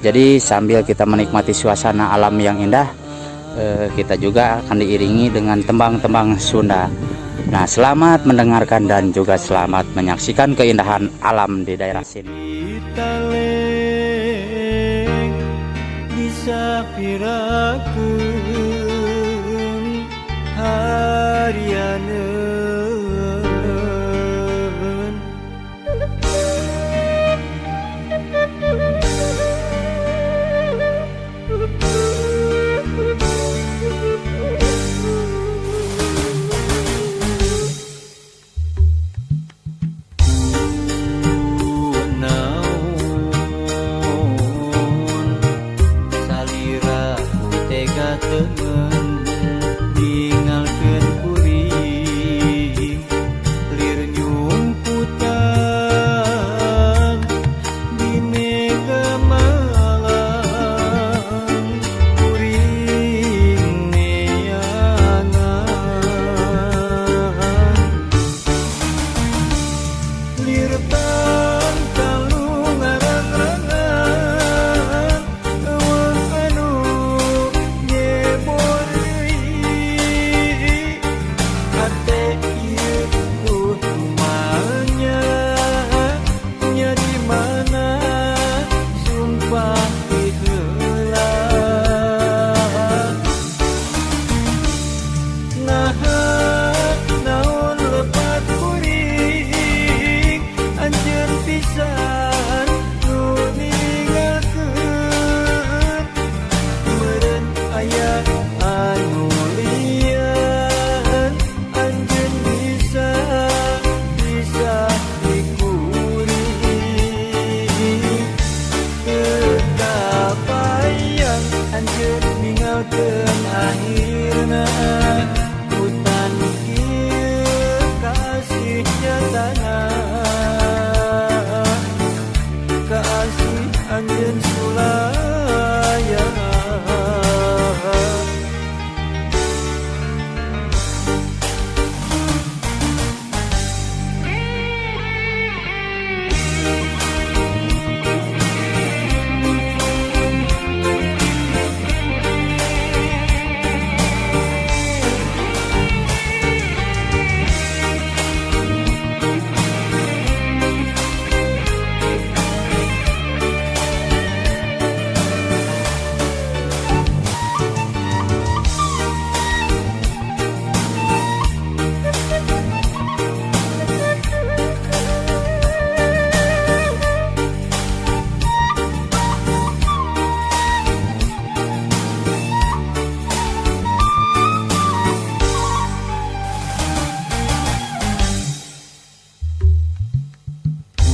Jadi sambil kita menikmati suasana alam yang indah, kita juga akan diiringi dengan tembang-tembang Sunda. Nah, selamat mendengarkan dan juga selamat menyaksikan keindahan alam di daerah sini. Ditaleng disapirakeun harianeun. Ku naon salira ku tega tengen ningalkeun kuring lir nyumputan di mega malam kuring neangan lir tangkalu ngarang-rangan euweuh anu nyebor deui hate ieu duh tumanya nya di mana sumpah ti heula. Naha naon lepat kuring anjeun pisan nu ninggalkeun meureun aya anu lian anjeun bisa bisa di kuring teu kabayang anjeun ninggalkeun akhirna hutan kieu kasih nyatana kasih anjeun sulaya. Ku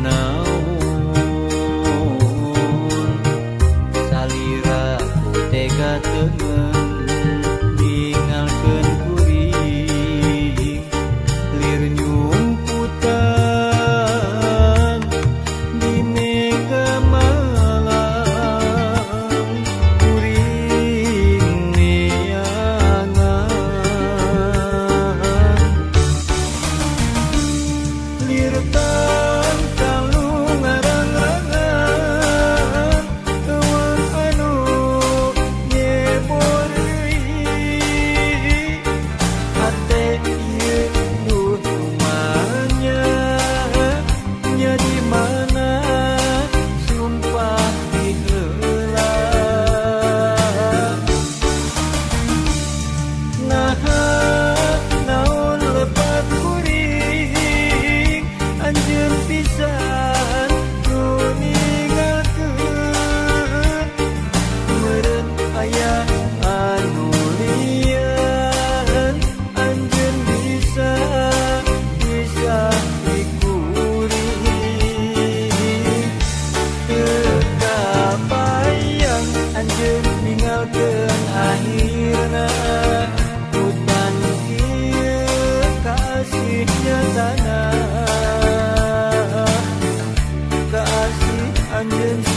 naon salira ku tega tengen ningalkeun kuring lir nyumputan di mega malam kuring neangan lir tangkalu ngarang-rangan euweuh anu nyebor deui hate ieu duh tumanya nya di mana sumpah ti heula. Naha naon lepat kuring anjeun pisan nu ninggalkeun meureun aya anu lian anjeun bisa bisa di kuring teu kabayang anjeun ninggalkeun akhirna hutan kieu kasih nyatana kasih anjeun.